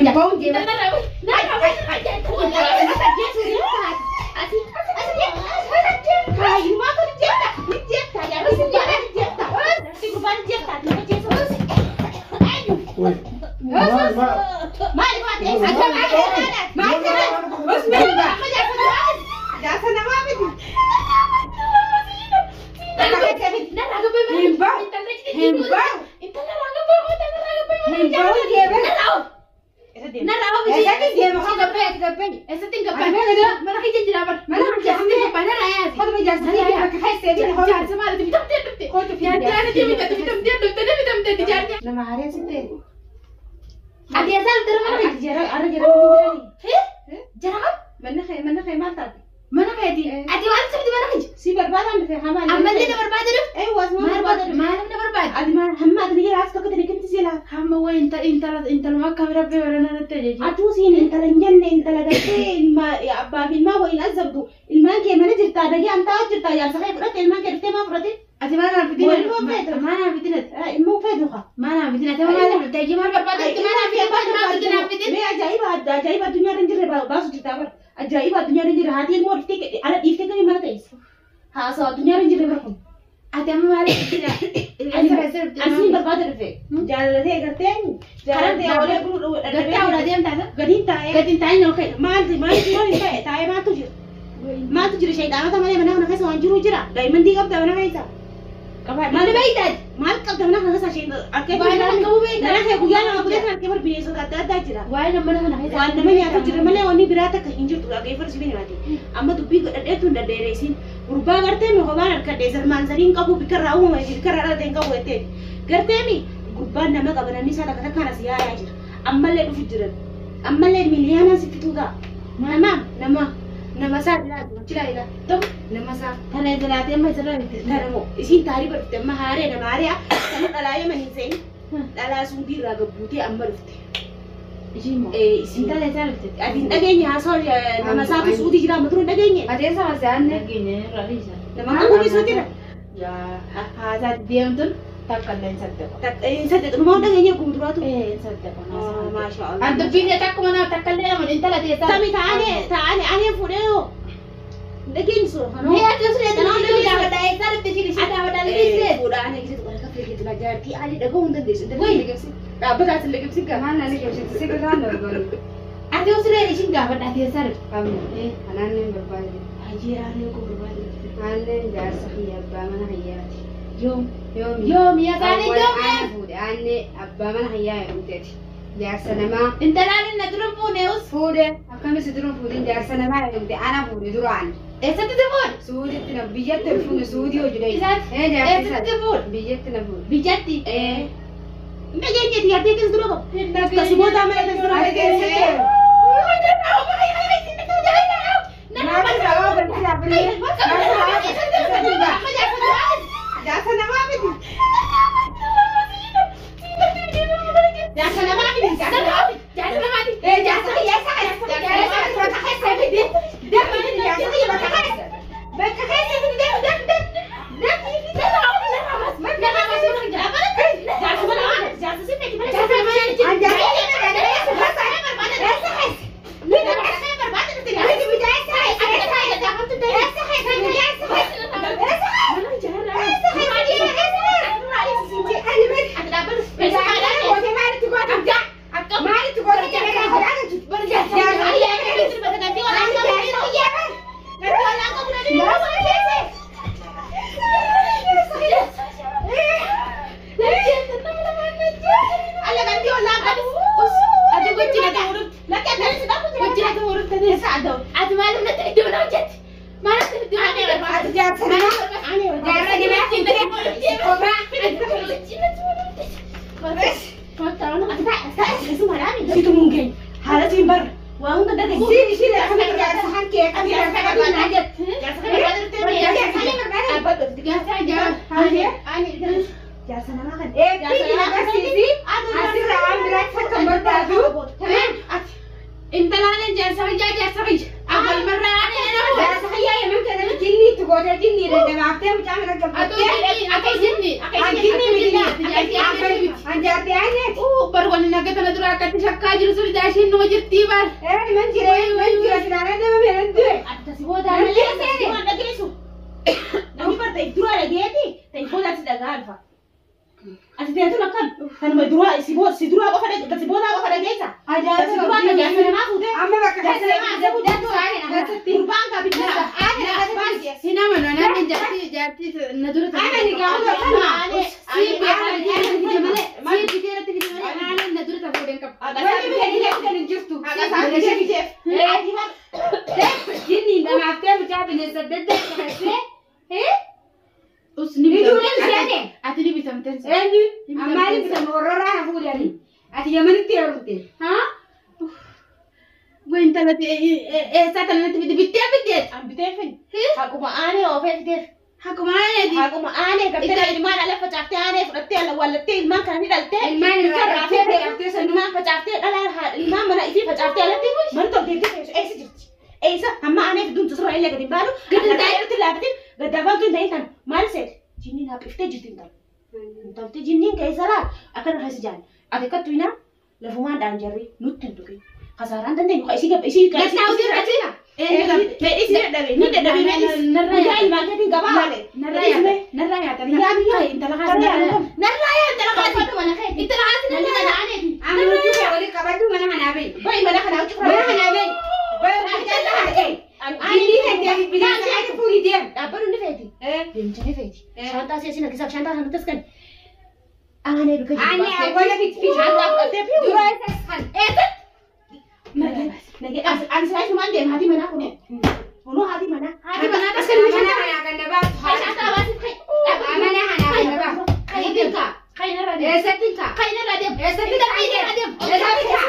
Hin ba'uun deema. Atuu siin intala hin jenne intala gartee ilma abbaa fi ilmaa waliin azabdu ilmaan kee mana jirtaa dhagee an taa'u jirtaa jaarsa kee fudhatte ilmaan kee dhuftee maa fudhate? Ati maal naaf fitinati? Maal naaf fitinati? Immoo feetu haa. Maal naaf fitinati? Maal naaf fitinati? Maal barbaadde? Maal naaf fitinati? Maal naaf fitinati? Mee ajaa'iba ajaa'iba addunyaa irra hin jirre baasu jirtaa bara. Ajaa'iba addunyaa irra hin jirre haati ilmoo dhuftee ala dhiiftee gadi mana ta'es. Haasawa addunyaa irra hin jirre bara kun. Ati amma maal fitinati? Asiin barbaada dhufe. Jaalatee gartee jaalatee olee guruu Gartee awraa deemtaa? Gadiin taa'ee. Gadiin taa'ee noo ka'e. Maalti maalti maal hin ta'e taa'ee maaltu jira? Maaltu jira shayxaanota malee mana kana keessa waan jiru jira. Daa'imman qabda mana keessa. Maal beeytaati? Maal qabda mana kana keessa shayxaan akka Waa'ee nama qabu beeytaa? Mana kee guyyaa nama guyyaa kana kee bineensota adda addaa jira. Waa'ee nama mana kana keessa. Waan nama nyaatu jira malee wanni biraa takka hin jirtu dhaggeeffatu si nyaati. Amma dubbii godhadheetu hin daddeereesin. Gurbaa gartee mi kophaan harkadhee sarmaan sariin qabu bikka irraa uumame bikka irraa dhalate hin qabu jettee. Gartee mi gurbaan nama qaba namni isaa takka takkaan as yaayaa jira. Ammallee dhufu jiran. Ammallee miliyoonaan si fixuu ta'a. Nama nama nama isaa jira jira. Nama isaa. Tana jalaatee amma isarraa bitte. Tana isiin taarii barfte amma haaree nama haaree sana dhalaa yaman hin se'in. Dhalaa suudii irraa gabbuutee amma dhufte. Ishiin moo? Isiin. Intala isaa dhufte. Ati hin dhageenye haasawaa nama isaatu suudii jira amma dura hin dhageenye. Adeemsa maasa'anne. Dhageenye irraa dhiisa. Nama qabu suudii jira. Haasaa deemtuun takka illee hin saddequ. Hin saddequ numa hin dhageenye guutuuraatu. Ee hin saddequ. Maasha Allah. An dubbiin kee takkuma nama takka illee nama intala teessaa. Tami taa'anii taa'anii ani fuudhee yoo. Hin dhageenye suura kanoo. Mee ati osoo deemtu ishii gaafadhaa eessaa dhufte ishii ishii gaafadhaa dhiisee. Fuudhaa ani eegsitu bara kaffee keetu laa jaartii ali dhaga'uu hin dandeessu. Dhaabbataa sin liqimsi gaa. Maal na liqimsitu si birraan dorgonu. Ati osoo deemtu ishiin gaafadhaa teessaa dhufte. Qabna. Anaan hin barbaade. Hayyee koo barbaade. Aannan jaarsa kiyya abbaa mana kiyyaati. Yoom? Yoomi. Yoomi yaasaan yoomi. Aanna fuudhe aanne abbaa mana kiyyaa heerumteeti. Jaarsa namaa. Intalaan inni dura fuune us. Fuudhe akkamis dura fuudhin jaarsa namaa heerumte ana fuudhe duraan. Eessatti si fuudhe? Suuditti na biyyatti ol fuudhe suudii hojii Isaati? Eessatti si fuudhe? Biyyatti na fuudhe. Biyyatti? Hin dhageenye jaartii keessa dura qabu. Kasimoota mana keessa dura qabu. Jaarsa namaa miti. Jaarsa namaa miti. Jaarsa namaa miti. Jaarsa namaati. Jaarsa kiyya isaa. Jaarsa keessa miti. Jaarsa kiyya bakka keessa. Bakka keessa miti. Deemu deemu deemu. Jaarsa mana jaarsa si fedhi malee. Jaarsa mana Intalaan jaarsa kiyyaa jaarsa kiyya. Awwal marraa ani nama. Jaarsa kiyyaa yemen kana jinniitu gootee jinni dadhabaaftee mucaa mana gabbattee. Atoo jinni. An jinni miti. An jaartii aaneeti. Bar wanni naga tana dura akkatti shakkaa jiru sun daashiin numa jirtii bar. Ee man jira man jira silaanee deema meelan du'e. Ati booda malee waan dhageessu. Namni bar ta'e dura dhageeti ta'e boodaatti dhagaa alfa. Ati deemtuun akkam kanuma dura si booda si dura qofa dhageessa si booda qofa dhageessa. Ajaa'iba. Si dura dhageessa namaa fuutee. Amma bakka keessatti. Gurbaan kaa bittaa. Hin amanu anaan jaartii jaartii na dura Ana ni gaafa kana. Si bitee malee si bitee irratti bitee malee anaan na dura ta'uu hin qabu. Wanni bitanii bitan hin jirtu. Jinni dhamaaftee mucaa bineensa adda addaa kaasee. Us ni Ijoolleen bitamte. seene. Ati ni bitamte. Eenyu ammaali bitamu warroorraa na fuudhani. Ati Yamanitti heerumte. Haa? Way intala eessaa tana natti fide bittee bittee. An biteefin. Haquma aanee oofee fiteef. Hakuma aaneeti. Haquma aanee gartee ilmaan ala facaaftee aanee fudhattee ala wallattee ilmaan kana ni dhaltee. Ilmaan irraa dhaltee facaaftee sanuu. Ilmaan facaaftee dhalaa ilmaan mana isii facaaftee alatti mana tolteetti teessu eessa jirti? Eessa hamma aanee fiduun sirraa illee gadi hin baanu. Gadi hin Gadi irratti laafatin gaddaafamtu hin ta'in tan maal seeti? Jinniin haphiftee jirti intal. Intalti jinniin keessa laal akkana keessa jaan. Ati akkattu hinaa lafumaan dhaan jarri nutti hin tuqin. Kasaaraan dandeenyu ka isii isii Gaddaa hojii irratti. Meedhis ni dadhabe ni dadhabe meedhis. Guyyaa ilmaan keetiin gabaa haale. Narraa yaata. Narraa yaata. Biyyaa biyyaa. Intala haati. Narraa yaata. Intala haati. Intala haati narraa yaata. Amma hojii walii qabadhu mana kanaa bahi. Bahi mana kanaa hojii Mana kanaa bahi. Bahi. Jinni kan bineensa ati fuudhii deem. Dhaabbatu ni feeti. Deemcha ni feeti. Shaantaa si'eessi naggisaaf shaantaa sana taskan. Aanee bika jiru. Aanee awwaala fiti. Shaantaa fudhattee fi. Dura isa kan. Eessatti? Ani silaa isumaan deema haati manaa kunoo. Kunoo haati manaa. Haati manaa Askan Mana shaantaa. kanaa kan na baatu. Shaantaa baasif kai. Mana kanaa kan na baatu. Kai dinka. Kai narraa deem. Eessatti kaa? Kai narraa deem. Eessatti Intala narraa deem. Eessatti kaa?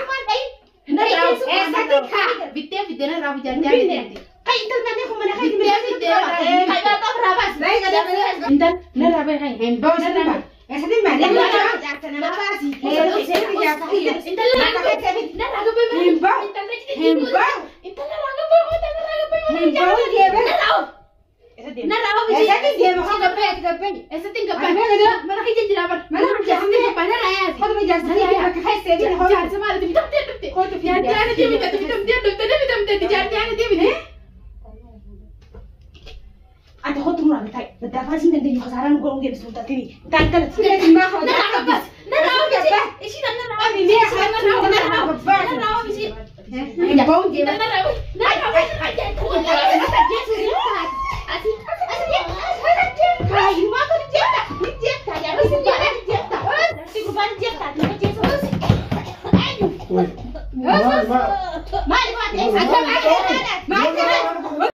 Eessatti kaa? Bittee fiddee narraa fi jaartii deemte. Kai intal manee kun mana kai Bittee fiddee narraa. Kai baaqaa ofirraa baasi. Bahi gadi bahi. Intal narraa bahi kai. Hin bahu sitti bahi. Eessatti bahi? Jaarsa nama baasi. Eessatti Intala narraa gabbee mana. Hin bahu. Intala Hin bahu. Intala narraa gabbee mana. Intala narraa gabbee mana. Hin bahu deema. Narraa narraa ofi. Eessatti deema? Koo gabbee ati gabbee. Eessatti hin Ati gabbaan? mee gadi Mana kee jira bar. Mana kee Jaarsa gabbaa narraa yaasi. Kootu jaarsa bakka keessa deema. Jaarsa maaliif bitamtee dhufte? Kootu Jaartii ana deemite bitamtee dhufte bitamtee jaartii ana deemite. Ati hotu nurraa bitaa. Gaddaafaa siin dandeenyu kasaaraan nu godhuun geessisu taatini. Taan galati. Narraa gabbaas. Narraa ofi. Ishii narraa ofi. Narraa ofi. Narraa ofi. Hin bahu deema. Narraa ofi. Narraa ofi. Ma